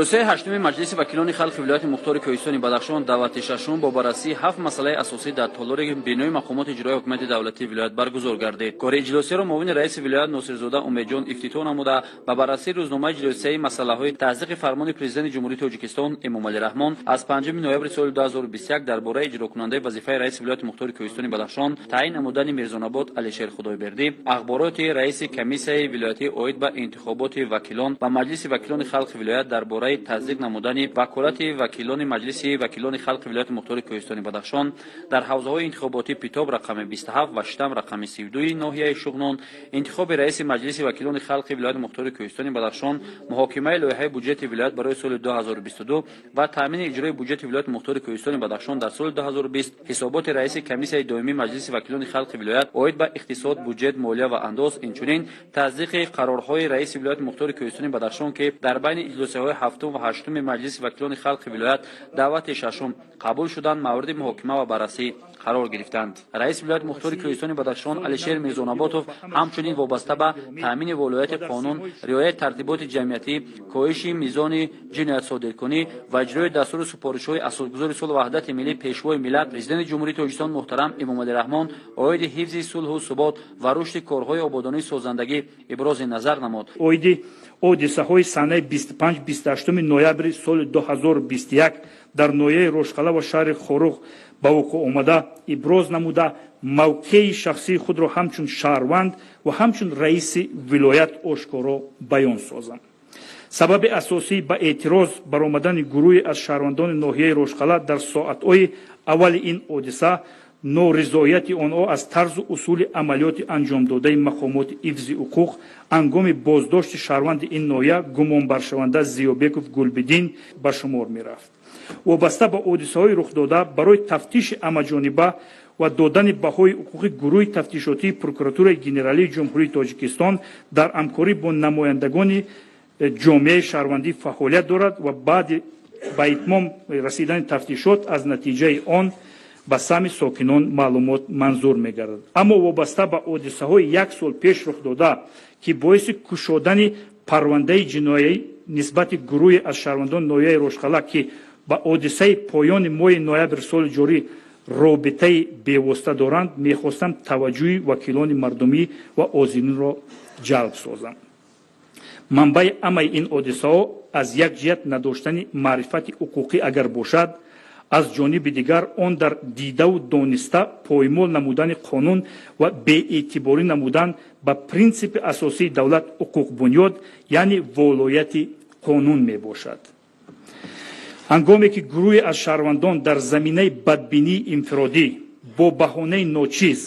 Иҷлосияи ҳаштуми Маҷлиси вакилони халқи вилояти мухтори Кӯҳистони Бадахшон, даъвати шашум, бо баррасии ҳафт масъалаи асосӣ дар толори бинои мақомоти иҷроияи ҳукумати давлатии вилоят баргузор гардид. Кори иҷлосияро муовини раиси вилоят Носирзода Умедҷон ифтитоҳ намуда, ба баррасии рӯзномаи иҷлосияи масъалаҳои тасдиқи фармони Президенти Ҷумҳурии Тоҷикистон Эмомалӣ Раҳмон аз 5 ноябри соли 2021 дар бораи иҷрокунандаи вазифаи раиси вилояти мухтори Кӯҳистони Бадахшон таъин намудани Мирзонабот Алишер Худойбердӣ, ахбороти раиси комиссияи вилоятӣ оид ба интихоботи вакилон ба Маҷлиси вакилони халқи вилоят дар бораи тасдиқ намудани ваколати вакилони Маҷлиси вакилони халқи вилояти мухтори Кӯҳистони Бадахшон дар ҳавзаҳои интихоботӣ Питоб рақами 27 ва Штам рақами 32 ноҳияи Шуғнон, интихоби раиси Маҷлиси вакилони халқи вилояти мухтори Кӯҳистони Бадахшон, муҳокимаи лоиҳаи буҷети вилоят барои соли 2022 ва таъмини иҷрои буҷети вилояти мухтори Кӯҳистони Бадахшон дар соли 2020, ҳисоботи раиси комиссияи доимии Маҷлиси вакилони халқи вилоят оид ба иқтисод, буҷет, молия ва андоз, инчунин тасдиқи қарорҳои раиси вилояти мухтори Кӯҳистони Бадахшон, ки дар байни иҷлосияҳои ҳафтум ва ҳаштуми Маҷлиси вакилони халқи вилоят, даъвати шашум, қабул шуданд, мавриди муҳокима ва баррасӣ қарор гирифтанд. Раиси вилояти мухтори Кӯҳистони Бадахшон Алишер Мирзонаботов ҳамчунин вобаста ба таъмини волояти қонун, риояи тартиботи ҷамъиятӣ, коҳиши мизони ҷиноятсодиркунӣ ва иҷрои дастуру супоришҳои Асосгузори сулҳу ваҳдати миллӣ, Пешвои миллат, Президенти Ҷумҳурии Тоҷикистон муҳтарам Эмомалӣ Раҳмон оиди ҳифзи сулҳу субот ва рушди корҳои ободонии созандагӣ ибрози назар намуд. Оиди ҳодисаҳои санаи 25-28 ноябри соли 2021 дар ноҳияи Рошқала ва шаҳри Хоруғ ба вуқӯъ омада иброз намуда, мавқеи шахсии худро ҳамчун шаҳрванд ва ҳамчун раиси вилоят ошкоро баён созам. Сабаби асосии ба эътироз баромадани гурӯҳе аз шаҳрвандони ноҳияи Рошқала дар соатҳои аввали ин ҳодиса норизояти онҳо аз тарзу усули амалиёти анҷомдодаи мақомоти ҳифзи ҳуқуқ ҳангоми боздошти шаҳрванди ин ноҳия, гумонбаршаванда Зиёбеков Гулбиддин, ба шумор мерафт. Вобаста ба ҳодисаҳои рухдода барои тафтиши ҳамаҷониба ва додани баҳои ҳуқуқӣ гурӯҳи тафтишотии Прокуратураи Генералии Ҷумҳурии Тоҷикистон дар ҳамкорӣ бо намояндагони ҷомеаи шаҳрвандӣ фаъолият дорад ва баъди ба итмом расидани тафтишот аз натиҷаи он ба самъи сокинон маълумот манзур мегардад. Аммо вобаста ба ҳодисаҳои як сол пеш рухдода, ки боиси кушодани парвандаи ҷиноӣ нисбати гурӯҳе аз шаҳрвандони ноҳияи Рошқала, ки ба ҳодисаи поёни моҳи ноябри соли ҷорӣ робитаи бевосита доранд, мехостам таваҷҷӯҳи вакилони мардумӣ ва ҳозиринро ҷалб созам. Манбаи ҳамаи ин ҳодисаҳо аз як ҷиҳат надоштани маърифати ҳуқуқӣ агар бошад, аз ҷониби дигар он дар дидаву дониста поймол намудани қонун ва беэътиборӣ намудан ба принсипи асосии давлат ҳуқуқбунёд, яъне волояти қонун мебошад. Ҳангоме ки гурӯҳе аз шаҳрвандон дар заминаи бадбинии инфиродӣ бо баҳонаи ночиз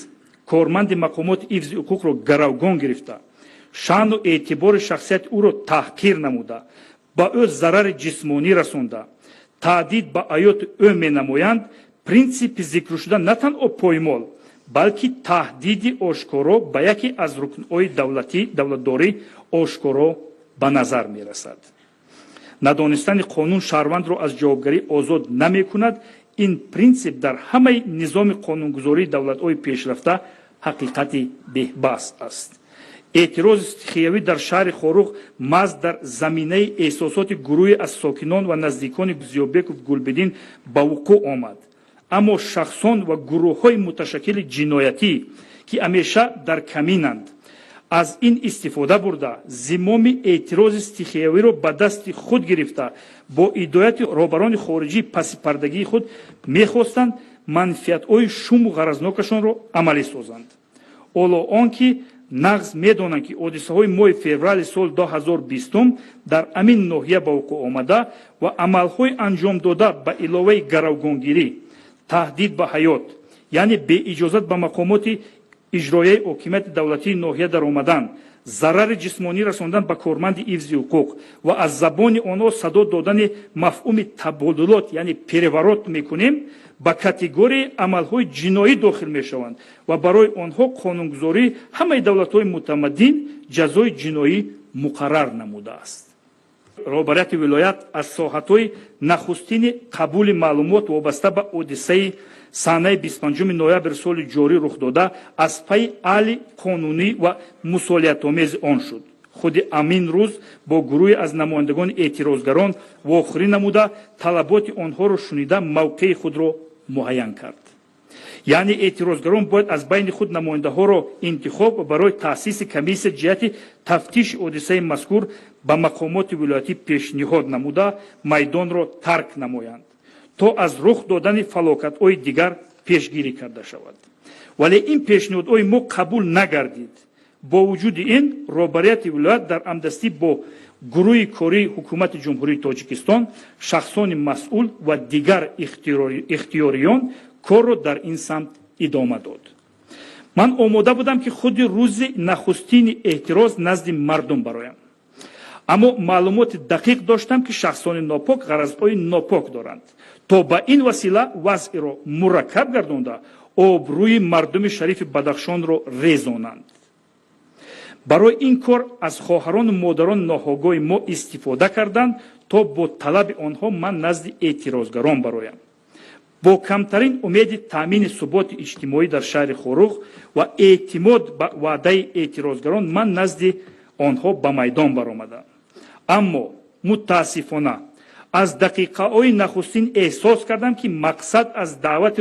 корманди мақомоти ҳифзи ҳуқуқро гаравгон гирифта, шаъну эътибори шахсияти ӯро таҳқир намуда, ба ӯ зарари ҷисмонӣ расонда, таҳдид ба ҳаёти ӯ менамоянд, принсипи зикршуда на танҳо поймол, балки таҳдиди ошкоро ба яке аз рукнҳои давлатӣ давлатдорӣ ошкоро ба назар мерасад. Надонистани қонун шаҳрвандро аз ҷавобгарӣ озод намекунад. Ин принсип дар ҳамаи низоми қонунгузории давлатҳои пешрафта ҳақиқати беҳбаҳс аст. Эътирози стихиявӣ дар шаҳри Хоруғ маҳз дар заминаи эҳсосоти гурӯҳе аз сокинон ва наздикони Зиёбеков Гулбиддин ба вуқӯъ омад. Аммо шахсон ва гурӯҳҳои муташаккили ҷиноятӣ, ки ҳамеша дар каминанд, аз ин истифода бурда, зимоми эътирози стихиявиро ба дасти худ гирифта, бо ҳидояти роҳбарони хориҷии пасипардагии худ мехостанд манфиатҳои шуму ғаразнокашонро амалӣ созанд. Ҳоло он ки нағз медонанд, ки ҳодисаҳои моҳи феврали соли 2020 дар ҳамин ноҳия ба вуқӯъ омада ва амалҳои анҷомдода ба иловаи гаравгонгирӣ, таҳдид ба ҳаёт, яъне беиҷозат ба мақомоти иҷроияи ҳокимияти давлатии ноҳия даромадан, зарари ҷисмонӣ расондан ба корманди ҳифзи ҳуқуқ ва аз забони онҳо садо додани мафҳуми табодулот, яъне переворот мекунем, ба категорияи амалҳои ҷиноӣ дохил мешаванд ва барои онҳо қонунгузории ҳамаи давлатҳои мутамаддин ҷазои ҷиноӣ муқаррар намудааст. Роҳбарияти вилоят аз соатҳои нахустини қабули маълумот вобаста ба ҳодисаи санаи 25 ноябри соли ҷорӣ рухдода аз пайи ҳалли қонунӣ ва мусолиҳатомези он шуд. Худи ҳамин рӯз бо гурӯҳе аз намояндагони эътирозгарон вохӯрӣ намуда, талаботи онҳоро шунида, мавқеи худро муайян кард. Яъне эътирозгарон бояд аз байни худ намояндаҳоро интихоб ва барои таъсиси комиссия ҷиҳати тафтиши ҳодисаи мазкур ба мақомоти вилоятӣ пешниҳод намуда, майдонро тарк намоянд, то аз рух додани фалокатҳои дигар пешгирӣ карда шавад. Вале ин пешниҳодҳои мо қабул нагардид. Бо вуҷуди ин, роҳбарияти вилоят дар ҳамдастӣ бо гурӯҳи кории Ҳукумати Ҷумҳурии Тоҷикистон, шахсони масъул ва дигар ихтиёриён корро дар ин самт идома дод. Ман омода будам, ки худи рӯзи нахустини эътироз назди мардум бароям, аммо маълумоти дақиқ доштам, ки шахсони нопок ғаразҳои нопок доранд, то ба ин васила вазъиро мураккаб гардонда, обрӯи мардуми шарифи Бадахшонро резонанд. Барои ин кор аз хоҳарону модарони ноогоҳи мо истифода карданд, то бо талаби онҳо ман назди эътирозгарон бароям. Бо камтарин умеди таъмини суботи иҷтимоӣ дар шаҳри Хоруғ ва эътимод ба ваъдаи эътирозгарон ман назди онҳо ба майдон баромадам. Аммо мутаассифона, аз дақиқаҳои нахустин эҳсос кардам, ки мақсад аз даъвати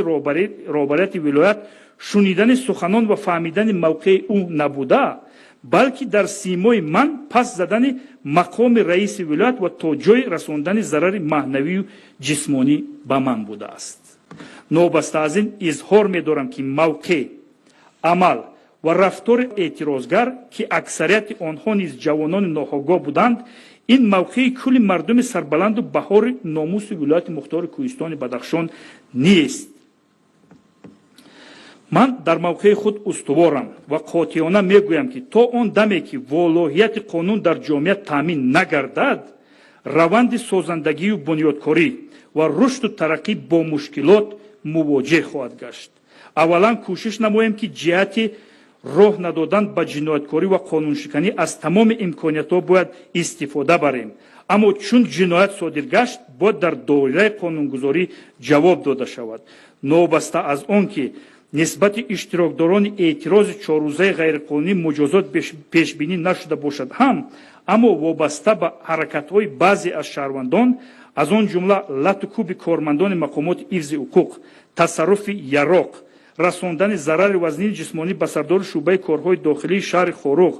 роҳбарияти вилоят шунидани суханон ва фаҳмидани мавқеи ӯ набуда, балки дар симои ман пас задани мақоми раиси вилоят ва то ҷой расондани зарари маънавию ҷисмонӣ ба ман будааст. Новобаста аз ин, изҳор медорам, ки мавқеъ, амал ва рафтори эътирозгар, ки аксарияти онҳо низ ҷавонони ноогоҳ буданд, ин мавқеи кулли мардуми сарбаланду баҳори номуси Вилояти Мухтори Кӯҳистони Бадахшон нест. Ман дар мавқеи худ устуворам ва қотеона мегӯям, ки то он даме ки волоҳияти қонун дар ҷомеа таъмин нагардад, раванди созандагию бунёдкорӣ ва рушду тараққӣ бо мушкилот мувоҷеҳ хоҳад гашт. Аввалан, кӯшиш намоем, ки ҷиҳати роҳ надодан ба ҷинояткорӣ ва қонуншиканӣ аз тамоми имкониятҳо бояд истифода барем, аммо чун ҷиноят содир гашт, бояд дар доираи қонунгузорӣ ҷавоб дода шавад. Новобаста аз он ки нисбати иштирокдорони эътирози чоррӯзаи ғайриқонунӣ муҷозот пешбинӣ нашуда бошад ҳам, аммо вобаста ба ҳаракатҳои баъзе аз шаҳрвандон, аз он ҷумла лату кӯби кормандони мақомоти ҳифзи ҳуқуқ, тасарруфи яроқ, расондани зарари вазнини ҷисмонӣ ба сардори шӯъбаи корҳои дохилии шаҳри Хоруғ,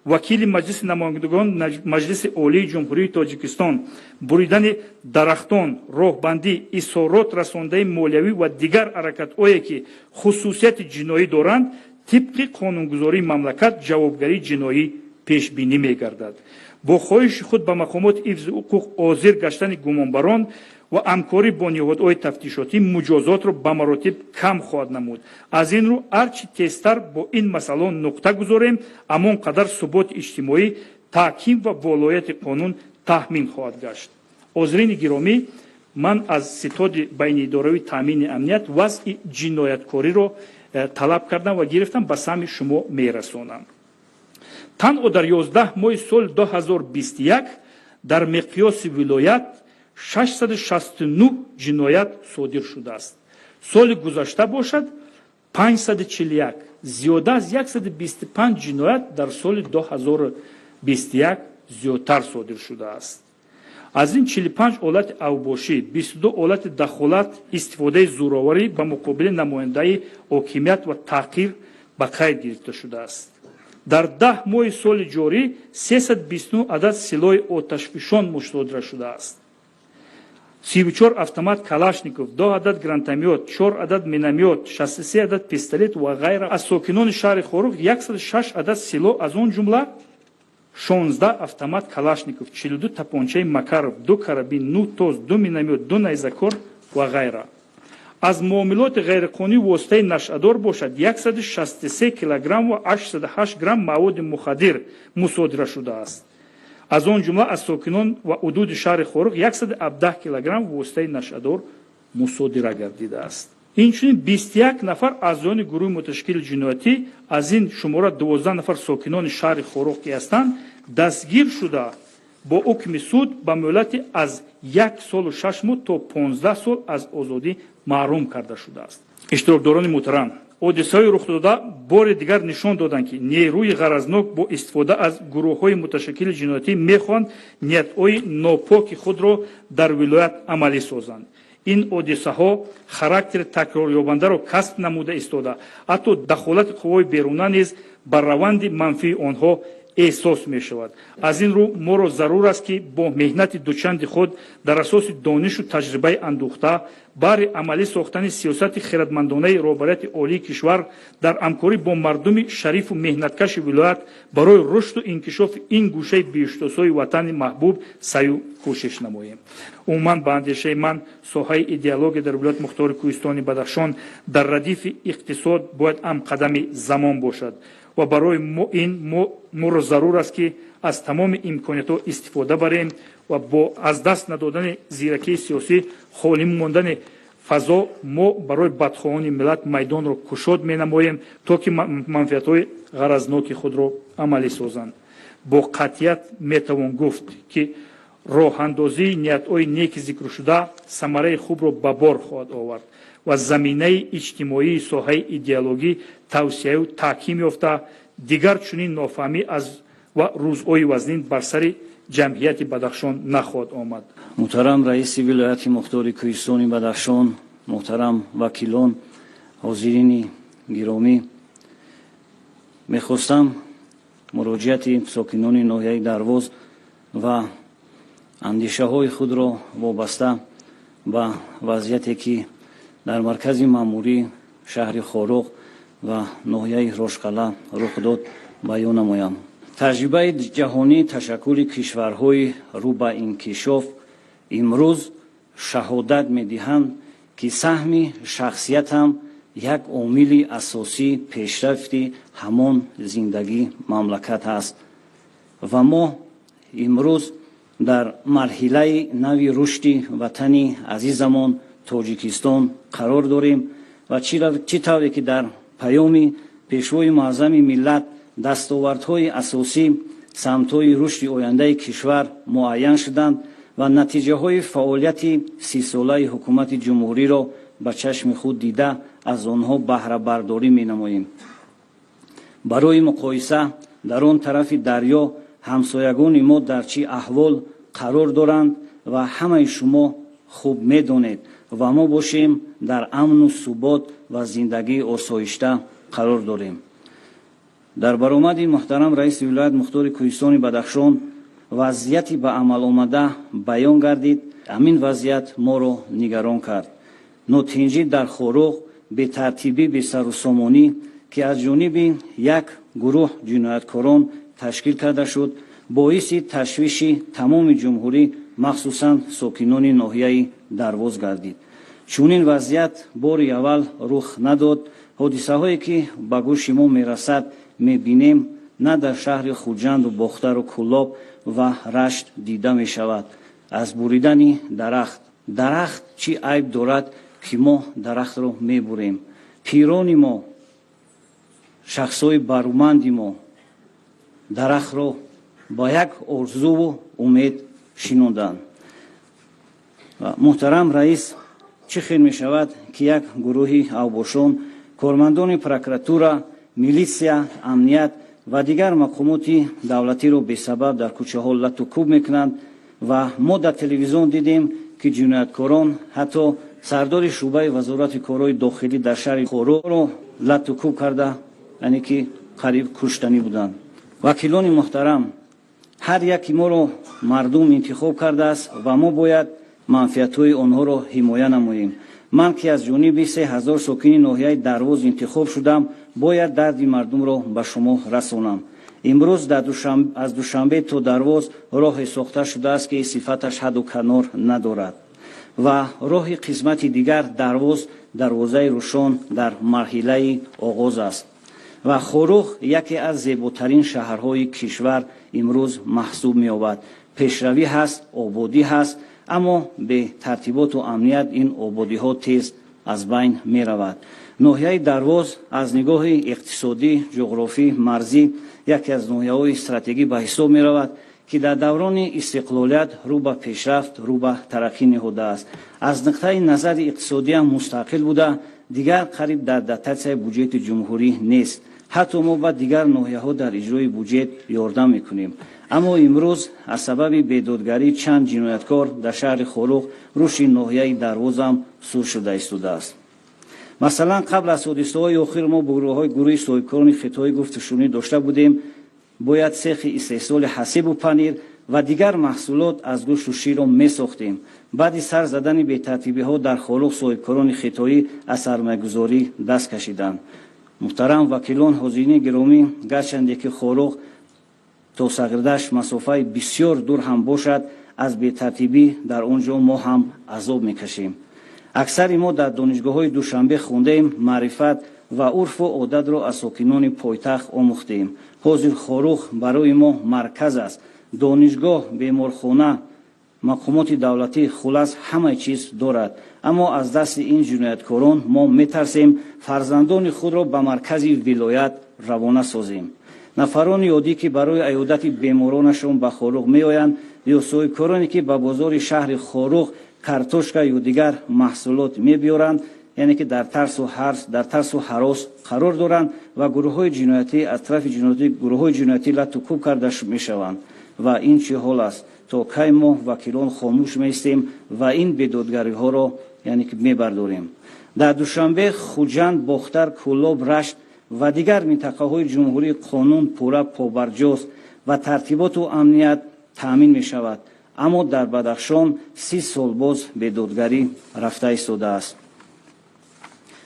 вакили Маҷлиси намояндагон Маҷлиси Олии Ҷумҳурии Тоҷикистон, буридани дарахтон, роҳбандӣ, исорот расондаи молиявӣ ва дигар ҳаракатҳое, ки хусусияти ҷиноӣ доранд, тибқи қонунгузории мамлакат ҷавобгарии ҷиноӣ пешбинӣ мегардад. Бо хоҳиши худ ба мақомоти ҳифзи ҳуқуқ ҳозир гаштани гумонбарон ва ҳамкорӣ бо ниҳодҳои тафтишотӣ муҷозотро ба маротиб кам хоҳад намуд. Аз ин рӯ, ҳарчи тезтар бо ин масъалаҳо нуқта гузорем, ҳамон қадар суботи иҷтимоӣ таҳким ва волояти қонун таъмин хоҳад гашт. Ҳозирини гиромӣ, ман аз ситоди байниидоравии таъмини амният вазъи ҷинояткориро талаб кардам ва гирифтам, ба самъи шумо мерасонам. Танҳо дар 11 моҳи соли 2021 дар миқёси вилоят 669 ҷиноят содир шудааст. Соли гузашта бошад, 541, зиёда аз 125 ҷиноят дар соли 2021 зиёдтар содир шудааст. Аз ин 45 ҳолати авбошӣ, 22 ҳолати дахолат, истифодаи зӯроварӣ ба муқобили намояндаи ҳокимият ва таҳқир ба қайд гирифта шудааст. Дар 10 моҳи соли ҷорӣ 329 адад силоҳи оташфишон мусодира шудааст: 34 автомат Калашников, 2 адад гранатомёт, 4 адад миномёт, 63 адад пистолет ва ғайра. Аз сокинони шаҳри Хоруғ 106 адад силоҳ, аз он ҷумла 16 автомат Калашников, 42 тапончаи Макаров, 2 карабин, 9 ТОЗ, 2 миномёт, 2 найзакор ва ғайра. Аз муомилоти ғайриқонунӣ воситаи нашъадор бошад, 163 килограмм ва 808 грамм маводи мухаддир мусодира шудааст. Аз он ҷумла аз сокинон ва ҳудуди шаҳри Хоруғ 117 килограмм воситаи нашъадор мусодира гардидааст. Инчунин 21 нафар аъзоёни гурӯҳи муташаккили ҷиноятӣ, аз ин шумора 12 нафар сокинони шаҳри Хоруғ ки ҳастанд, дастгир шуда, бо ҳукми суд ба муҳлати аз 1 солу 6 моҳ то 15 сол аз озодӣ маҳрум карда шудааст. Иштирокдорони муҳтарам. Ҳодисаҳои рухдода бори дигар нишон доданд, ки нерӯи ғаразнок бо истифода аз гурӯҳҳои муташаккили ҷиноятӣ мехоҳанд ниятҳои нопоки худро дар вилоят амалӣ созанд. Ин ҳодисаҳо характери такрорёбандаро касб намуда истода, ҳатто дахолати қувваҳои беруна низ ба раванди манфии онҳо эҳсос мешавад. Аз ин рӯ моро зарур аст, ки бо меҳнати дучанди худ дар асоси донишу таҷрибаи андӯхта баҳри амалӣ сохтани сиёсати хирадмандонаи роҳбарияти олии кишвар дар ҳамкорӣ бо мардуми шарифу меҳнаткаши вилоят барои рушду инкишофи ин гӯшаи биҳиштосои ватани маҳбуб саъю кӯшиш намоем. Умуман, ба андешаи ман, соҳаи идеология дар вилояти мухтори Кӯҳистони Бадахшон дар радифи иқтисод бояд ҳамқадами замон бошад ва барои ин моро зарур аст, ки аз тамоми имкониятҳо истифода барем ва бо аз даст надодани зиракии сиёсӣ, холӣ мондани фазо мо барои бадхоҳони миллат майдонро кушод менамоем, то ки манфиатҳои ғаразноки худро амалӣ созанд. Бо қатъият метавон гуфт, ки роҳандозии ниятҳои неки зикршуда самараи хубро ба бор хоҳад овард ва заминаи иҷтимоии соҳаи идеологӣ тавсеаю таҳким ёфта, дигар чунин нофаҳмӣ аз ва рӯзҳои вазнин бар сари ҷамъияти Бадахшон нахоҳад омад. Муҳтарам раиси вилояти мухтори Кӯҳистони Бадахшон, муҳтарам вакилон, ҳозирини гиромӣ, мехостам муроҷиати сокинони ноҳияи Дарвоз ва андешаҳои худро вобаста ба вазъияте, ки дар маркази маъмурӣ шаҳри Хоруғ ва ноҳияи Рошқалъа рух дод, баён намоям. Таҷрибаи ҷаҳонии ташаккули кишварҳои рӯ ба инкишоф имрӯз шаҳодат медиҳанд, ки саҳми шахсиятам як омили асосии пешрафти ҳамон зиндагии мамлакат аст ва мо имрӯз дар марҳилаи нави рушди ватани азизамон Тоҷикистон қарор дорем ва чӣ тавре ки дар паёми Пешвои муаззами миллат дастовардҳои асосӣ, самтҳои рушди ояндаи кишвар муайян шуданд ва натиҷаҳои фаъолияти 30-солаи ҳукумати ҷумҳуриро ба чашми худ дида, аз онҳо баҳрабардорӣ менамоем. Барои муқоиса, дар он тарафи дарё ҳамсоягони мо дар чӣ аҳвол қарор доранд ва ҳамаи шумо хуб медонед ва мо бошем дар амну субот ва зиндагии осоишта қарор дорем. Дар баромади муҳтарам раиси вилоят мухтори Кӯҳистони Бадахшон вазъияти ба амал омада баён гардид. Ҳамин вазъият моро нигарон кард. Нотинҷӣ дар Хоруғ, бетартибӣ, бесарусомонӣ, ки аз ҷониби як гурӯҳ ҷинояткорон ташкил карда шуд, боиси ташвиши тамоми ҷумҳурӣ, махсусан сокинони ноҳияи Дарвоз гардид. Чунин вазъият бори аввал рух надод. Ҳодисаҳое ки ба гӯши мо мерасад, мебинем, на дар шаҳри Хуҷанду Бохтару Кӯлоб ва Рашт дида мешавад. Аз буридани дарахт, дарахт чӣ айб дорад, ки мо дарахтро мебурем? Пирони мо, шахсҳои баруманди мо дарахтро ба як орзуву умед шинонданд. Муҳтарам раис, чӣ хел мешавад, ки як гурӯҳи авбошон кормандони прокуратура, милитсия, амният ва дигар мақомоти давлатиро бесабаб дар кӯчаҳо лату кӯб мекунанд? Ва мо дар телевизион дидем, ки ҷинояткорон ҳатто сардори шӯъбаи Вазорати корҳои дохилӣ дар шаҳри Хоруғро лату кӯб карда, яъне ки қариб куштанӣ буданд. Вакилони муҳтарам, ҳар яки моро мардум интихоб кардааст ва мо бояд манфиатҳои онҳоро ҳимоя намоем. Ман, ки аз ҷониби 3000 сокини ноҳияи Дарвоз интихоб шудам, бояд дарди мардумро ба шумо расонам. Имрӯз аз Душанбе то Дарвоз роҳе сохта шудааст, ки сифаташ ҳадду канор надорад ва роҳи қисмати дигар Дарвоз, Дарвозаи Рӯшон дар марҳилаи оғоз аст ва Хоруғ яке аз зеботарин шаҳрҳои кишвар имрӯз маҳсуб меёбад. Пешравӣ ҳаст, ободӣ ҳаст, аммо бе тартиботу амният ин ободиҳо тез аз байн меравад. Ноҳияи Дарвоз аз нигоҳи иқтисодӣ, ҷуғрофӣ, марзӣ яке аз ноҳияҳои стратегӣ ба ҳисоб меравад, ки дар даврони истиқлолият рӯ ба пешрафт, рӯ ба тараққӣ ниҳодааст. Аз нуқтаи назари иқтисодиам мустақил буда, Дигар қариб дар дотатсияи буҷети ҷумҳурӣ нест. Ҳатто мо ба дигар ноҳияҳо дар иҷрои буҷет ёрдам мекунем. Аммо имрӯз аз сабаби бедодгарии чанд ҷинояткор дар шаҳри Хоруғ рушди ноҳияи Дарвозам суст шуда истодааст. Масалан, қабл аз ҳодисаҳои охир мо бо гурӯҳи соҳибкорони хитоӣ гуфтушунид дошта будем. Бояд сехи истеҳсоли ҳасибу панир ва дигар маҳсулот аз гӯшту ширро месохтем. Баъди сар задани бетартибиҳо дар Хоруғ соҳибкорони хитоӣ аз сармоягузорӣ даст кашиданд. Муҳтарам вакилон, ҳозирини гиромӣ, гарчанде ки Хоруғ то Сағирдашт масофаи бисёр дур ҳам бошад, аз бетартибӣ дар он ҷо мо ҳам азоб мекашем. Аксари мо дар донишгоҳҳои Душанбе хондаем, маърифат ва урфу одатро аз сокинони пойтахт омӯхтем. Ҳозир Хоруғ барои мо марказ аст. Донишгоҳ, беморхона, мақомоти давлатӣ, хулас ҳама чиз дорад. Аммо аз дасти ин ҷинояткорон мо метарсем фарзандони худро ба маркази вилоят равона созем. Нафарони оддӣ, ки барои аёдати беморонашон ба Хоруғ меоянд, ё соҳибкороне, ки ба бозори шаҳри Хоруғ картошка ё дигар маҳсулот мебиёранд, яъне ки дар тарсу ҳарос қарор доранд ва гурӯҳҳои ҷиноятӣ аз тарафи гурӯҳҳои ҷиноятӣ лату кӯб карда мешаванд. Ва ин чӣ ҳол аст? То кай мо вакилон хомӯш меистем ва ин бедодгариҳоро яъне ки мебардорем? Дар Душанбе, Хуҷанд, Бохтар, Кӯлоб, Рашт ва дигар минтақаҳои ҷумҳурӣ қонун пурра побарҷост ва тартиботу амният таъмин мешавад. Аммо дар Бадахшон 30 сол боз бедодгарӣ рафта истодааст.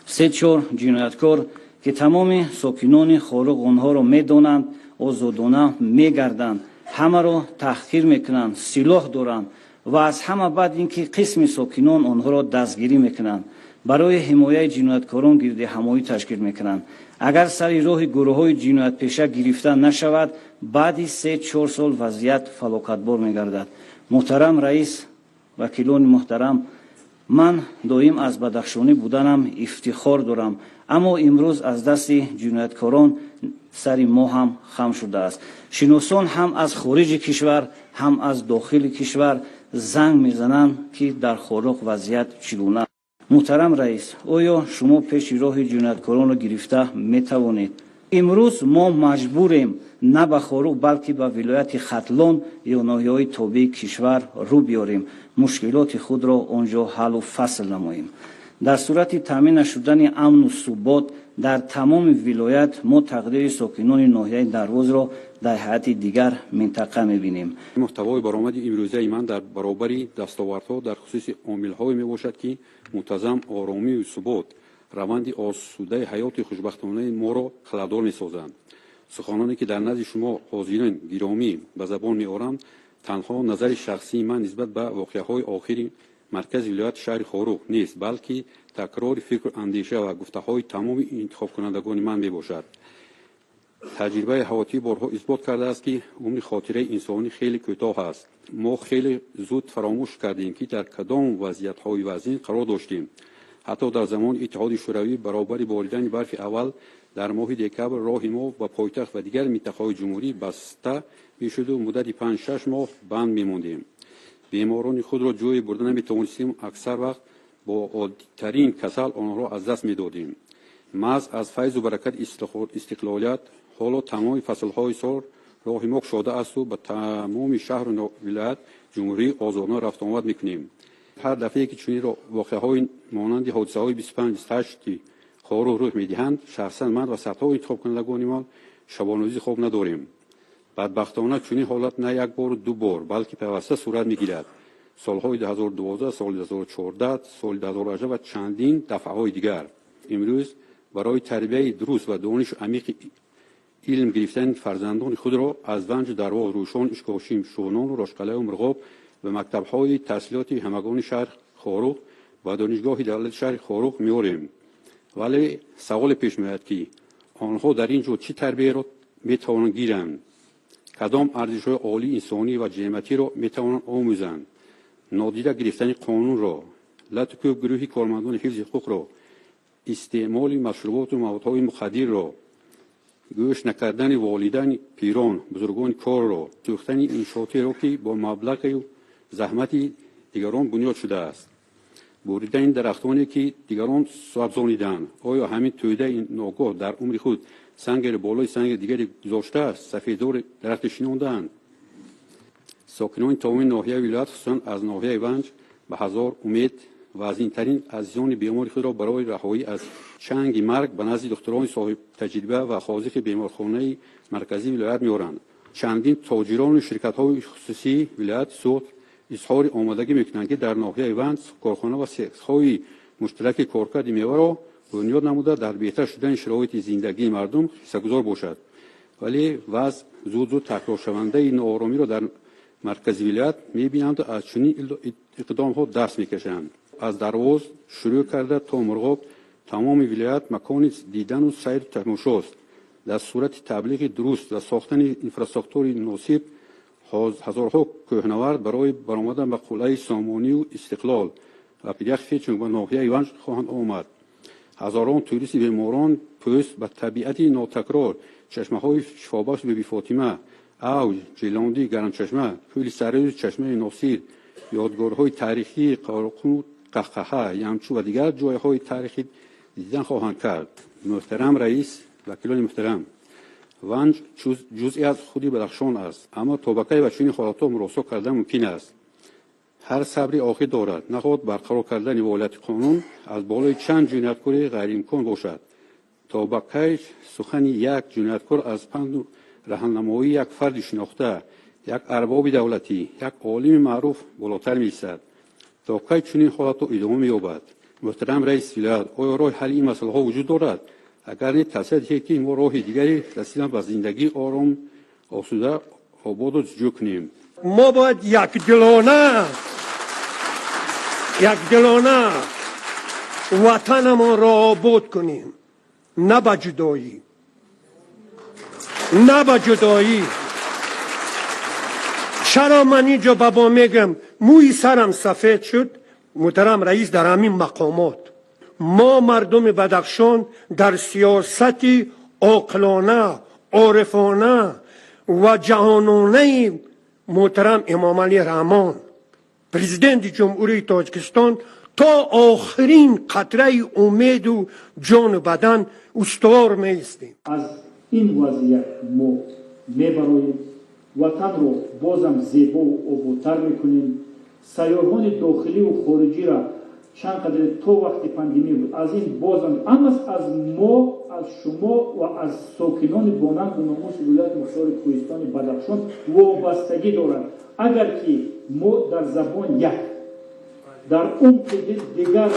3-4 ҷинояткор, ки тамоми сокинони Хоруғ онҳоро медонанд, озодона мегарданд, ҳамаро таҳқир мекунанд, силоҳ доранд ва аз ҳама баъд ин ки қисми сокинон онҳоро дастгирӣ мекунанд. Барои ҳимояи ҷинояткорон гирдиҳамоӣ ташкил мекунанд. Агар сари роҳи гурӯҳҳои ҷиноятпеша гирифта нашавад, баъди 3-4 сол вазъият фалокатбор мегардад. Муҳтарам раис, вакилони муҳтарам, ман доим аз бадахшонӣ буданам ифтихор дорам, аммо имрӯз аз дасти ҷинояткорон сари мо ҳам хам шудааст. Шиносон ҳам аз хориҷи кишвар, ҳам аз дохили кишвар занг мезананд, ки дар Хоруғ вазъият чӣ гуна. Муҳтарам раис, оё шумо пеши роҳи ҷинояткоронро гирифта метавонед? Имрӯз мо маҷбурем на ба Хоруғ, балки ба вилояти Хатлон ё ноҳияҳои тобеи кишвар рӯ биёрем, мушкилоти худро он ҷо ҳаллу фасл намоем. Дар сурати таъмин нашудани амну субот дар тамоми вилоят мо тақдири сокинони ноҳияи Дарвозро дар ҳайати дигар минтақа мебинем. Муҳтавои баромади имрӯзаи ман дар баробари дастовардҳо дар хусуси омилҳое мебошад, ки мунтазам оромию субот раванди осудаи ҳаёти хушбахтонаи моро халалдор месозанд. Суханоне, ки дар назди шумо ҳозирин гиромӣ ба забон меорам, танҳо назари шахсии ман нисбат ба воқеаҳои охири маркази вилояти шаҳри Хоруғ нест, балки такрори фикру андеша ва гуфтаҳои тамоми интихобкунандагони ман мебошад. Таҷрибаи ҳаётӣ борҳо исбот кардааст, ки умри хотираи инсонӣ хеле кӯтоҳ аст. Мо хеле зуд фаромӯш кардем, ки дар кадом вазъиятҳои вазнин қарор доштем. Ҳатто дар замони Иттиҳоди Шӯравӣ баробари боридани барфи аввал дар моҳи декабр роҳи мо ба пойтахт ва дигар минтақаҳои ҷумҳурӣ баста мешуду муддати 5-6 моҳ банд мемондем. Беморони худро ҷое бурда наметавонистем, аксар вақт бо оддитарин касал онҳоро аз даст медодем. Маҳз аз файзу баракати истиқлолият ҳоло тамоми фаслҳои сол роҳи мо кушода асту ба тамоми шаҳру вилоят ҷумҳурӣ озодона рафтуомад мекунем. Ҳар дафъае, ки чунин воқеаҳои монанди ҳодисаҳои 25-28 Хоруғ рӯй медиҳанд, шахсан ман ва садҳо интихобкунандагони мо шабонрӯзӣ хоб надорем. Бадбахтона чунин ҳолат на як бору ду бор, балки пайваста сурат мегирад. Солҳои 2012, соли 2014, соли 2018 ва чандин дафъаҳои дигар. Имрӯз барои тарбияи дуруст ва донишу амиқи илм гирифтани фарзандони худро аз Ванҷу Дарвоз, Рӯшон, Ишкошим, Шӯнону Рошқалаю Мурғоб ба мактабҳои таҳсилоти ҳамагони шаҳр Хоруғ ва донишгоҳи давлати шаҳри Хоруғ меорем. Вале саволе пеш меояд, ки онҳо дар ин ҷо чӣ тарбияро метавонанд гиранд, кадом арзишҳои олии инсонӣ ва ҷамъиятиро метавонанд омӯзанд? Нодида гирифтани қонунро, лату кӯб гурӯҳи кормандони ҳифзи ҳуқуқро, истеъмоли машруботу маводҳои мухаддирро, гӯш накардани волидайни пирон, бузургони корро, сӯхтани иншоотеро, ки бо маблағи заҳмати дигарон бунёд шудааст. Буридани дарахтоне ки дигарон сабзониданд, оё ҳамин тӯдаи ногоҳ дар умри худ сангеро болои санги дигаре гузоштааст, сафедори дарахте шинондаанд? Сокинони тамоми ноҳияи вилоят, хусусан аз ноҳияи Ванҷ, ба ҳазор умед ва азимтарин азизони бемори худро барои раҳоӣ аз чанги марг ба назди духтурони соҳибтаҷриба ва хозиқи беморхонаи марказии вилоят меоранд. Чандин тоҷирону ширкатҳои хусусии вилояти Суғд изҳори омодагӣ мекунанд, ки дар ноҳияи Ванҷ корхона ва сехҳои муштараки коркарди меваро бунёд намуда, дар беҳтар шудани шароити зиндагии мардум ҳиссагузор бошад. Вале вазъ зуд-зуд такроршавандаи нооромиро дар маркази вилоят мебинанд ва аз чунин иқдомҳо даст мекашанд. Аз Дарвоз шурӯъ карда то Мурғоб тамоми вилоят макони дидану сайру тамошост. Дар сурати таблиғи дуруст ва сохтани инфраструктураи муносиб, ҳазорҳо кӯҳнавард барои баромадан ба қуллаи Сомонию Истиқлол ва Пиряхи Фечунг ба ноҳияи Ванҷ хоҳанд омад. Ҳазорон туристи беморон пӯст ба табиати нотакрор, чашмаҳои шифобахши Биби Фотима, Авҷ, Ҷелондӣ, Гармчашма, Кӯли Сарӯз, Чашмаи Носир, ёдгорҳои таърихии Қорқуну Қаҳқаҳа, Ямчӯ ва дигар ҷойҳои таърихӣ дидан хоҳанд кард. Муҳтарам раис, вакилони муҳтарам, Ванҷ ҷузъе аз худи Бадахшон аст, аммо то ба кай ба чунин ҳолатҳо муросо кардан мумкин аст? Ҳар сабри охир дорад, нахоҳад барқарор кардани волияти қонун аз болои чанд ҷинояткори ғайриимкон бошад. То ба кай сухани як ҷинояткор аз панду раҳнамоии як фарди шинохта, як арбоби давлатӣ, як олими маъруф болотар меистад? То кай чунин ҳолатҳо идома меёбад? Муҳтарам раиси вилоят, оё роҳи ҳалли ин масъалаҳо вуҷуд дорад? Агар не, тавсия диҳед, ки мо роҳи дигари расидан ба зиндагии ором, осуда, ободу ҷӯ кунем. Мо бояд якдилона ватанамонро обод кунем, на ба ҷудоӣ, на ба ҷудоӣ. Чаро ман инҷо ба бо мегӯям, мӯи сарам сафед шуд, муҳтарам раис, дар ҳамин мақомот мо мардуми Бадахшон дар сиёсати оқилона, орифона ва ҷаҳононаи муҳтарам Эмомалӣ Раҳмон, президенти Ҷумҳурии Тоҷикистон, то охирин қатраи умеду ҷону бадан устувор меистем. Аз ин вазъият мо мебароем, ватанро бозам зебову ободтар мекунем, сайёҳони дохиливу хориҷиро чанд қадре то вақти пандемия буд, аз ин бозам амас аз мо, аз шумо ва аз сокинони бонангу номуси вилояти мухтори Кӯҳистони Бадахшон вобастагӣ дорад. Агар ки мо дар забон як, дар умқи дил дигар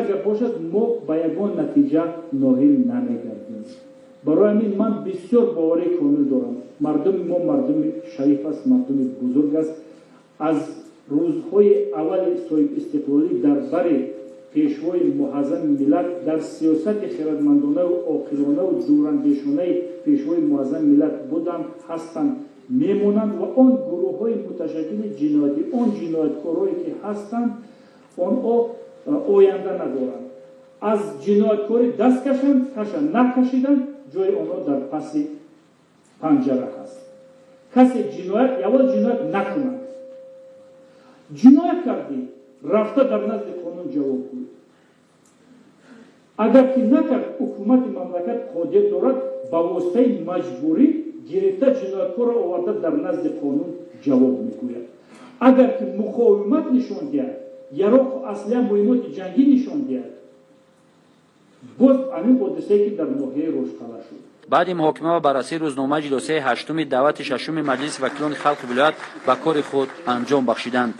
гап бошад, мо ба ягон натиҷа ноҳил намегардем. Барои ҳамин ман бисёр боварии комил дорам. Мардуми мо мардуми шариф аст, мардуми бузург аст. Аз рӯзҳои аввали соҳибистиқлолӣ дар бари пешвои муаззами миллат, дар сиёсати хирадмандонаву оқилонаву дурандешонаи пешвои муаззами миллат буданд, ҳастанд, мемонанд ва он гурӯҳҳои муташаккили ҷиноятӣ, он ҷинояткорое ки ҳастанд, онҳо оянда надоранд. Аз ҷинояткорӣ даст кашанд, кашанд, накашиданд, ҷои онҳо дар паси панҷара ҳаст. Касе ҷиноят, аввал ҷиноят накунад. Ҷиноят кардӣ, рафта дар назди қонун ҷавоб гӯй. Агар ки накард, ҳукумати мамлакат қодир дорад ба воситаи маҷбурӣ гирифта ҷинояткорро оварда дар назди қонун ҷавоб мегӯяд. Агар ки муқовимат нишон диҳад, яроқу аслиҳа, муҳимоти ҷангӣ нишон диҳад, боз ҳамин ҳодисае ки дар ноҳияи Рошқала шуд. Баъди муҳокима ва баррасии рӯзномаи ҷилосаи ҳаштуми даъвати шашуми Маҷлиси вакилони халқи вилоят ба кори худ анҷом бахшиданд.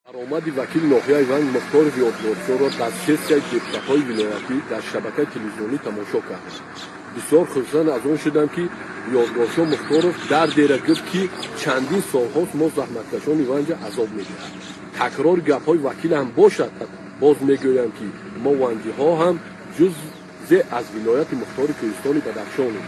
Баромади вакили ноҳияи Ванҷ Мухторов Ёдгоршоҳро дар сессияи депутатҳои вилоятӣ дар шабакаи телевизионӣ тамошо кардем. Бисёр хурсанд аз он шудам, ки Ёдгоршоҳ Мухторов дар дера гуфт, ки чандин солҳост мо заҳматкашони Ванҷа азоб медиҳад. Такрори гапҳои вакил ҳам бошад, боз мегӯям, ки мо ванҷиҳо ҳам ҷузъе аз вилояти мухтори Кӯҳистони Бадахшонем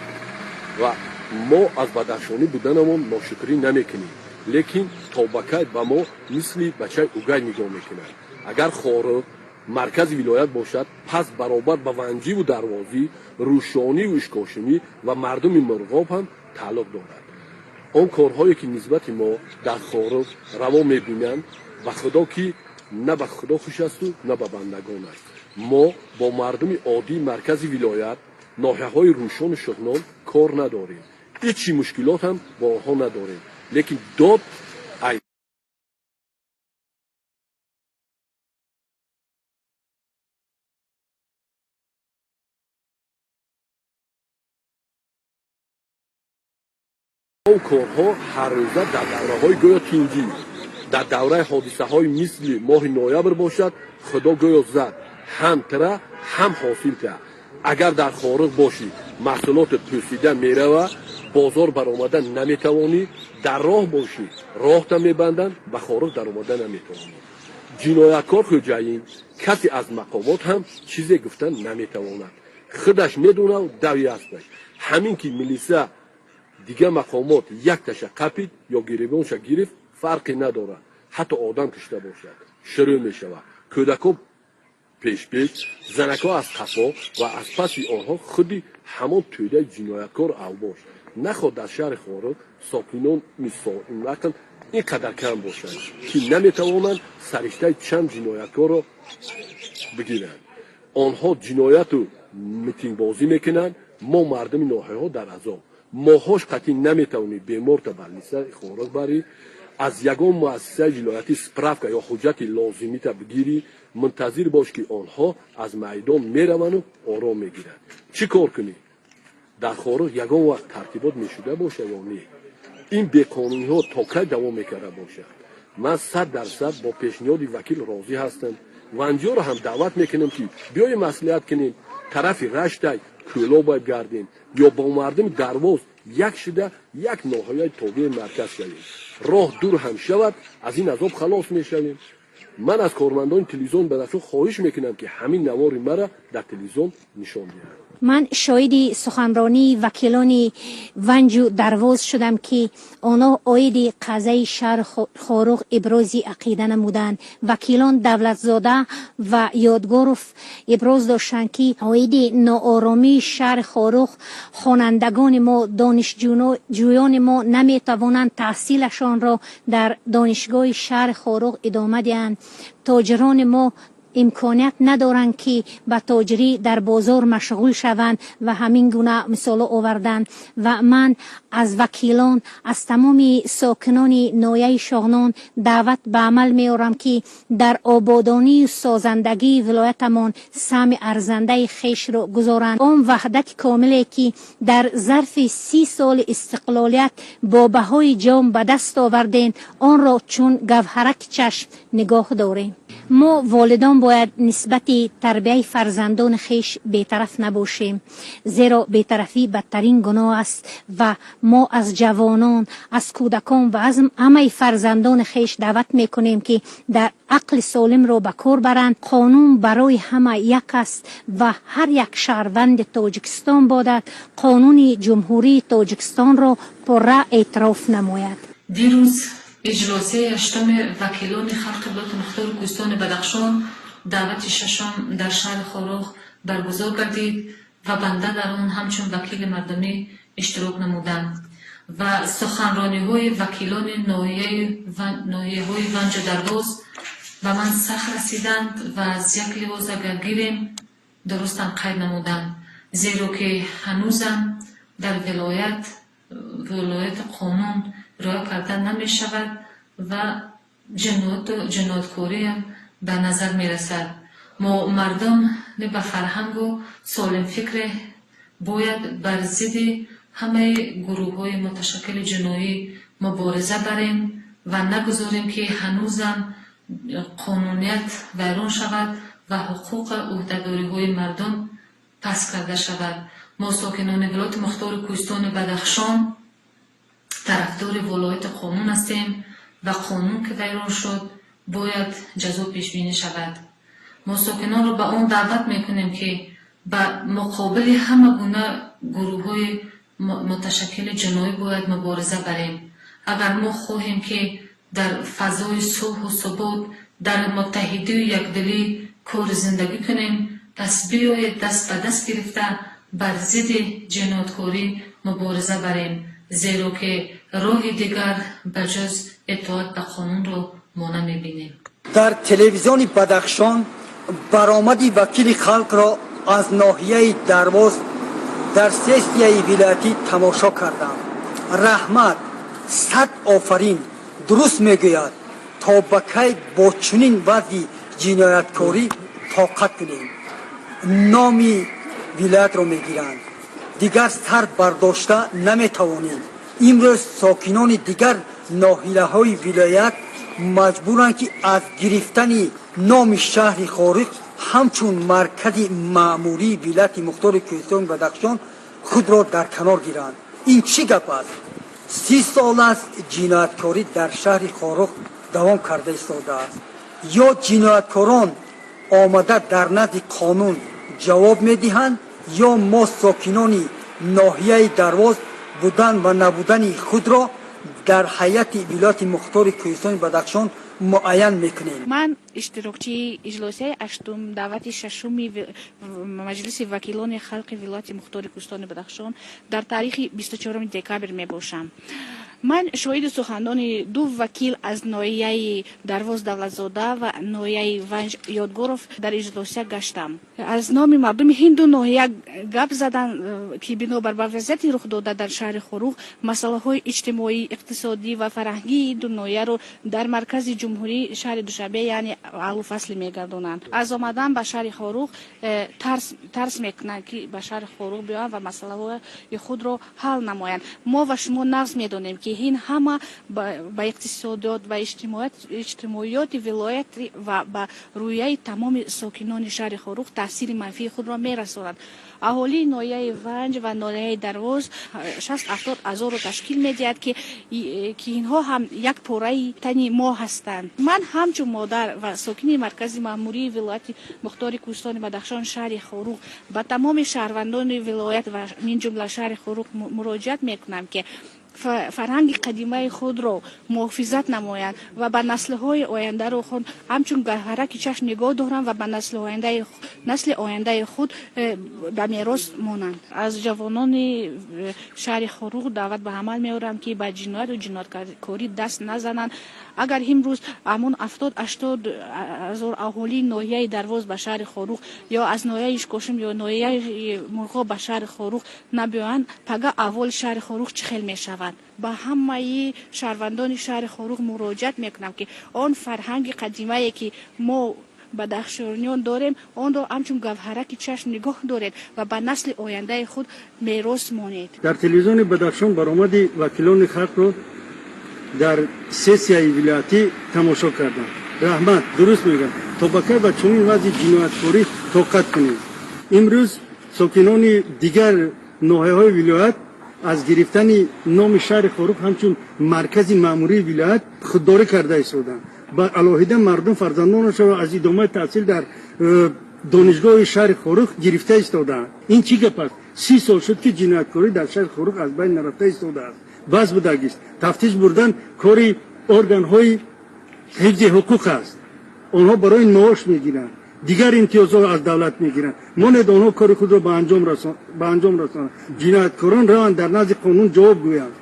ва Мо аз бадахшонӣ буданамон ношукрӣ намекунем, лекин то ба кай ба мо мисли бачаи угай нигоҳ мекунанд? Агар Хоруғ маркази вилоят бошад, пас баробар ба Ванҷиву Дарвозӣ, Рӯшониву Ишкошимӣ ва мардуми Мурғоб ҳам тааллуқ дорад. Он корҳое ки нисбати мо дар Хоруғ раво мебинанд, ба Худо ки на ба Худо хуш асту на ба бандагонаш. Мо бо мардуми оддии маркази вилоят, ноҳияҳои Рӯшону Шуғнон кор надорем, ҳеҷ чӣ мушкилот ҳам бо онҳо надорем, лекин дод ай корҳо ҳаррӯза дар давраҳои гӯё тинҷӣ, дар давраи ҳодисаҳои мисли моҳи ноябр бошад, Худо гӯё зад ҳам тира, ҳам ҳосил та. Агар дар Хоруғ бошӣ, маҳсулотат пӯсида мерава, бозор баромада наметавонӣ, дар роҳ бошӣ, роҳта мебанданд, ба Хоруғ даромада наметавонӣ. Ҷинояткор хӯҷаин, касе аз мақомот ҳам чизе гуфта наметавонад, худаш медонад, дави асташ. Ҳамин ки милиса, дигар мақомот якташа қапид ё гиребонша гирифт, фарқе надорад, ҳатто одам кушта бошад, шурӯъ мешавад. Кӯдакҳо пешпеш, занакҳо аз қафо ва аз паси онҳо худи ҳамон тӯдаи ҷинояткор авбош. Нахоҳ дар шаҳри Хоруғ сокинон мисолнақл ин қадар кам бошанд, ки наметавонанд сариштаи чанд ҷинояткорро бигиранд. Онҳо ҷинояту митингбозӣ мекунанд, мо мардуми ноҳияҳо дар азоб. Моҳош қатъӣ наметавонӣ беморта больницаи Хоруғ барӣ, аз ягон муассисаи вилоятӣ справка ё ҳуҷҷати лозимита бигирӣ. Мунтазир бош, ки онҳо аз майдон меравану ором мегиранд. Чӣ кор кунӣ? Дар Хоруғ ягон вақт тартибот мешуда бошад ё не? Ин беқонуниҳо то кай давом мекарда бошад? Ман 100% бо пешниҳоди вакил розӣ ҳастам. Ванҷиёро ҳам даъват мекунам, ки биёем, маслиҳат кунем, тарафи Раштай, Кӯлобай гардем ё бо мардуми Дарвоз як шуда, як ноҳияи тобеи марказ шавем. Роҳ дур ҳам шавад, аз ин азоб халос мешавем. Ман аз кормандони телевизион Бадахшон хоҳиш мекунам, ки ҳамин навори мара дар телевизион нишон диҳанд. Ман шоҳиди суханронии вакилони Ванҷу Дарвоз шудам, ки онҳо оиди қазияи шаҳри Хоруғ ибрози ақида намуданд. Вакилон Давлатзода ва Ёдгоров иброз доштанд, ки оиди нооромии шаҳри Хоруғ хонандагони мо, донишҷӯёни мо наметавонанд таҳсилашонро дар донишгоҳи шаҳри Хоруғ идома диҳанд, тоҷирони мо имконият надоранд, ки ба тоҷирӣ дар бозор машғул шаванд ва ҳамин гуна мисолҳо оварданд. Ва ман аз вакилон, аз тамоми сокинони ноҳияи Шоғнон даъват ба амал меорам, ки дар ободонию созандагии вилоятамон саҳми арзандаи хешро гузоранд. Он ваҳдати комиле, ки дар зарфи 30 соли истиқлолият бо баҳои ҷон ба даст овардем, онро чун гавҳараки чашм нигоҳ дорем. Мо волидон бояд нисбати тарбияи фарзандони хеш бетараф набошем, зеро бетарафӣ бадтарин гуноҳ аст. Ва мо аз ҷавонон, аз кӯдакон ва аз ҳамаи фарзандони хеш даъват мекунем, ки дар ақли солимро ба кор баранд. Қонун барои ҳама як аст ва ҳар як шаҳрванди Тоҷикистон бояд қонуни Ҷумҳурии Тоҷикистонро пурра эътироф намояд. Дирӯз иҷлосияи ҳаштуми вакилони халқи вилояти мухтори Кӯҳистони Бадахшон, даъвати шашум, дар шаҳри Хоруғ баргузор гардид ва банда дар он ҳамчун вакили мардумӣ иштирок намудам ва суханрониҳои вакилони ноҳияҳои Ванҷу Дарвоз ба ман сахт расиданд ва аз як лиҳоз агар гирем, дурустам қайд намуданд, зеро ки ҳанӯзам дар вилоят вилояти қонун риоя карда намешавад ва ҷинояткориам ба назар мерасад. Мо мардуми ба фарҳангу солимфикре бояд бар зидди ҳамаи гурӯҳҳои муташаккили ҷиноӣ мубориза барем ва нагузорем, ки ҳанӯзам қонуният вайрон шавад ва ҳуқуқу ӯҳдадориҳои мардум паст карда шавад. Мо, сокинони вилояти мухтори Кӯҳистони Бадахшон, тарафдори волояти қонун ҳастем ва қонун ки вайрон шуд, бояд ҷазо пешбинӣ шавад. Мо сокинонро ба он даъват мекунем, ки ба муқобили ҳама гуна гурӯҳҳои муташаккили ҷиноӣ бояд мубориза барем. Агар мо хоҳем, ки дар фазои сулҳу субот, дар муттаҳидию якдилӣ кори зиндагӣ кунем, пас биёед, даст ба даст гирифта, бар зидди ҷинояткорӣ мубориза барем, зеро ки роҳи дигар ба ҷуз итоат ба қонунро мо намебинем. Дар телевизиони Бадахшон баромади вакили халқро аз ноҳияи Дарвоз дар сессияи вилоятӣ тамошо кардам. Раҳмат, сад офарин, дуруст мегӯяд. То ба кай бо чунин вазъи ҷинояткорӣ тоқат кунем? Номи вилоятро мегиранд, дигар сар бардошта наметавонем. Имрӯз сокинони дигар ноҳияҳои вилоят маҷбуранд, ки аз гирифтани номи шаҳри Хоруғ ҳамчун маркази маъмурии вилояти мухтори Кӯҳистони Бадахшон худро дар канор гиранд. Ин чӣ гап аст? 30 сол аст, ҷинояткорӣ дар шаҳри Хоруғ давом карда истодааст. Ё ҷинояткорон омада дар назди қонун ҷавоб медиҳанд, ё мо сокинони ноҳияи Дарвоз будан ва набудани худро дар ҳайати вилояти мухтори Кӯҳистони Бадахшон муайян мекунем. Ман иштирокчии иҷлосияи ҳаштум, даъвати шашуми Маҷлиси вакилони халқи вилояти мухтори Кӯҳистони Бадахшон дар таърихи 24 декабр мебошам. Ман шоҳиди суханони ду вакил аз ноҳияи Дарвоз, Давлатзода, ва ноҳияи Ванҷ, Ёдгоров, дар иҷлосия гаштам. Аз номи мардуми ин ду ноҳия гап задан, ки бинобар ба вазъияти рухдода дар шаҳри Хоруғ масъалаҳои иҷтимоӣ, иқтисодӣ ва фарҳангии ду ноҳияро дар маркази ҷумҳурӣ, шаҳри Душанбе, яъне ҳаллу фасли мегардонанд. Аз омадан ба шаҳри Хоруғ тарс мекунанд, ки ба шаҳри Хоруғ биёянд ва масъалаҳои худро ҳал намоянд. Мо ва шумо нағз медонем, ки ин ҳама ба иқтисодиёт ва иҷтимоиёти вилоят ва ба рӯҳияи тамоми сокинони шаҳри Хоруғ таъсири манфии худро мерасонад. Аҳолии ноҳияи Ванҷ ва ноҳияи Дарвоз 60-70 ҳазорро ташкил медиҳад, ки инҳо ҳам як пораи тани мо ҳастанд. Ман ҳамчун модар ва сокини маркази маъмурии вилояти мухтори Кӯҳистони Бадахшон, шаҳри Хоруғ, ба тамоми шаҳрвандони вилоят ва мин ҷумла шаҳри Хоруғ муроҷиат мекунам, ки фарҳанги қадимаи худро муҳофизат намоянд ва ба наслҳои ояндаро худ ҳамчун гавҳараки чашм нигоҳ доранд ва ба насли ояндаи худ ба мерос монанд. Аз ҷавонони шаҳри Хоруғ даъват ба амал меорам, ки ба ҷинояту ҷинояткорӣ даст назананд. Агар имрӯз ҳамон 70-80 ҳазор аҳолии ноҳияи Дарвоз ба шаҳри Хоруғ ё аз ноҳияи Ишкошим ё ноҳияи Мурғоб ба шаҳри Хоруғ набиёянд, пага аҳволи шаҳри Хоруғ чӣ хел мешавад? Ба ҳамаи шаҳрвандони шаҳри Хоруғ муроҷиат мекунам, ки он фарҳанги қадимае, ки мо бадахшониён дорем, онро ҳамчун гавҳараки чашм нигоҳ доред ва ба насли ояндаи худ мерос монед. Дар телевизиони Бадахшон баромади вакилони халқро дар сессияи вилоятӣ тамошо кардам. Раҳмат, дуруст мегӯям. То ба кай ба чунин вазъи ҷинояткорӣ тоқат кунем? Имрӯз сокинони дигар ноҳияҳои вилоят аз гирифтани номи шаҳри Хоруғ ҳамчун маркази маъмурии вилоят худдорӣ карда истоданд. Ба алоҳида мардум фарзандонашонро аз идомаи таҳсил дар донишгоҳи шаҳри Хоруғ гирифта истодаанд. Ин чӣ гап аст? 30 сол шуд, ки ҷинояткорӣ дар шаҳри Хоруғ аз байн нарафта истодааст. Бас будагист. Тафтиш бурдан кори органҳои ҳифзи ҳуқуқ аст. Онҳо барои маош мегиранд, дигар имтиёзҳо аз давлат мегиранд. Монед, онҳо кори худро ба анҷом расонанд. Ҷинояткорон раванд, дар назди қонун ҷавоб гӯянд,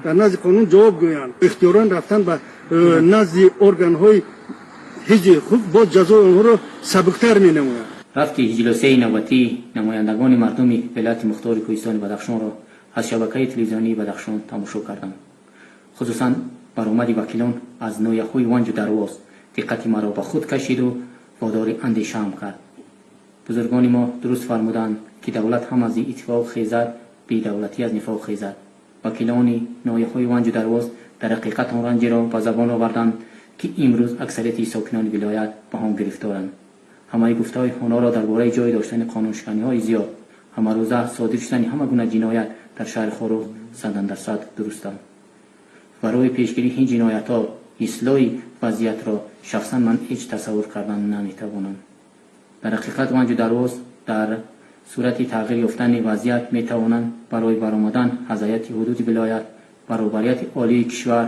дар назди қонун ҷавоб гӯянд. Ихтиёран рафтан ба назди органҳои ҳифзи ҳуқуқ боз ҷазои онҳоро сабуктар менамояд. Рафти иҷлосияи навбатии намояндагони мардуми вилояти мухтори Кӯҳистони Бадахшонро аз шабакаи телевизионии Бадахшон тамошо кардам. Хусусан баромади вакилон аз ноҳияҳои Ванҷу Дарвоз диққати маро ба худ кашиду водори андешаам кард. Бузургони мо дуруст фармуданд, ки давлат ҳам аз иттифоқ хезад, бедавлатӣ аз нифоқ хезад. Вакилони ноҳияҳои Ванҷу Дарвоз дар ҳақиқат он ранҷиро ба забон оварданд, ки имрӯз аксарияти сокинони вилоят ба он гирифторанд. Ҳамаи гуфтаҳои онҳоро дар бораи ҷой доштани қонуншиканиҳои зиёд, ҳамарӯза содир шудани ҳама гуна ҷиноят дар шаҳри Хоруғ садандарсад дурустанд. Барои пешгирии ин ҷиноятҳо, ислоҳи вазъиятро шахсан ман ҳеҷ тасаввур кардан наметавонам. Дар ҳақиқат, Ванҷу Дарвоз дар Сурати тағйир ёфтани вазъият метавонанд барои баромадан аз ҳайати ҳудуди вилоят ба роҳбарияти олии кишвар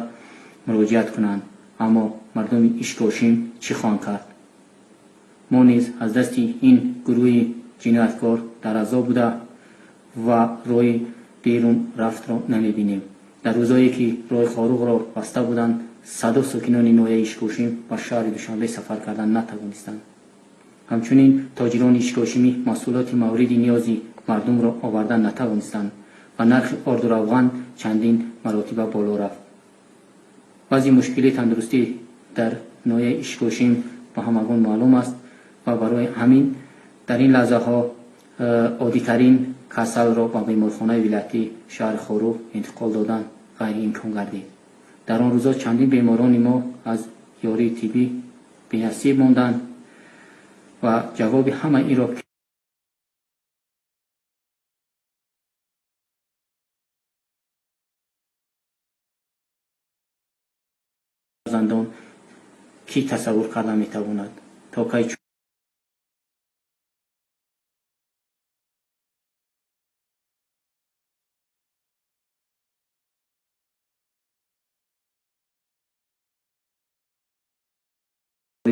муроҷиат кунанд. Аммо мардуми Ишкошим чӣ хоҳанд кард? Мо низ аз дасти ин гурӯҳи ҷинояткор дар азоб буда ва роҳи берун рафтро намебинем. Дар рӯзое ки роҳи Хоруғро баста буданд, садо сокинони ноҳияи Ишкошим ба шаҳри Душанбе сафар кардан натавонистанд. Ҳамчунин тоҷирони Ишкошимӣ маҳсулоти мавриди ниёзи мардумро овардан натавонистанд ва нархи орду равған чандин маротиба боло рафт. Вазъи мушкили тандурустӣ дар ноҳияи Ишкошим ба ҳамагон маълум аст ва барои ҳамин дар ин лаҳзаҳо оддитарин касалро ба беморхонаи вилоятии шаҳри Хоруғ интиқол додан ғайриимкон гардид. Дар он рӯзо чандин беморони мо аз ёрии тиббӣ бенасиб монданд ва ҷавоби ҳамаи инро фарзандон кӣ тасаввур карда метавонад? То кай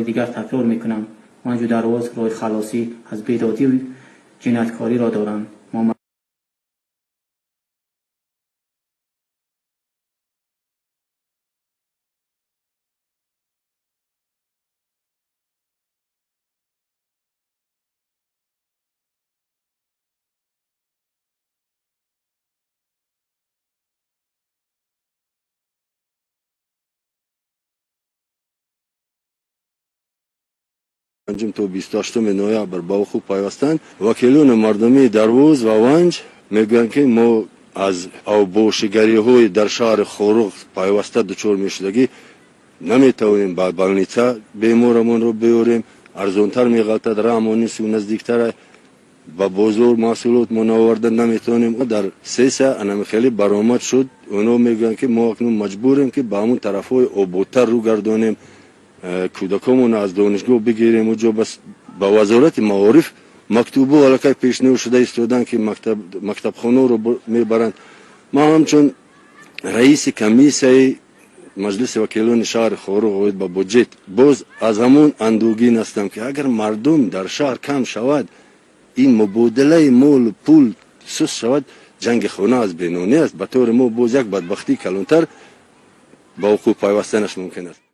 дигар такрор мекунам, Ванҷу Дарвоз роҳи халосӣ аз бедодию ҷинояткориро доранд. Мо панҷум то 28 ноябр ба вуқӯъ пайвастанд. Вакилони мардумии Дарвоз ва Ванҷ мегӯянд, ки мо аз авбошигариҳои дар шаҳри Хоруғ пайваста дучор мешудагӣ наметавонем ба больница беморамонро биёрем, арзонтар меғалтад, раҳмон нису наздиктара, ба бозор маҳсулот мо наоварда наметавонем. Дар сессия анами хеле баромад шуд. Онҳо мегӯянд, ки мо акнун маҷбурем, ки ба ҳамун тарафҳои ободтар рӯ гардонем, кӯдакомонро аз донишгоҳ бигирем. Уҷо ба вазорати маориф мактубу аллакай пешниҳод шуда истоданд, ки мактабхонаро мебаранд. Ман ҳамчун раиси комиссияи маҷлиси вакилони шаҳри Хоруғ оид ба буҷет боз аз ҳамон андӯгин ҳастам, ки агар мардум дар шаҳр кам шавад, ин мубодилаи молу пул суст шавад, ҷанги хона аз бенонӣ аст. Ба таври мо боз як бадбахтии калонтар ба вуқӯъ пайвастанаш мумкин аст.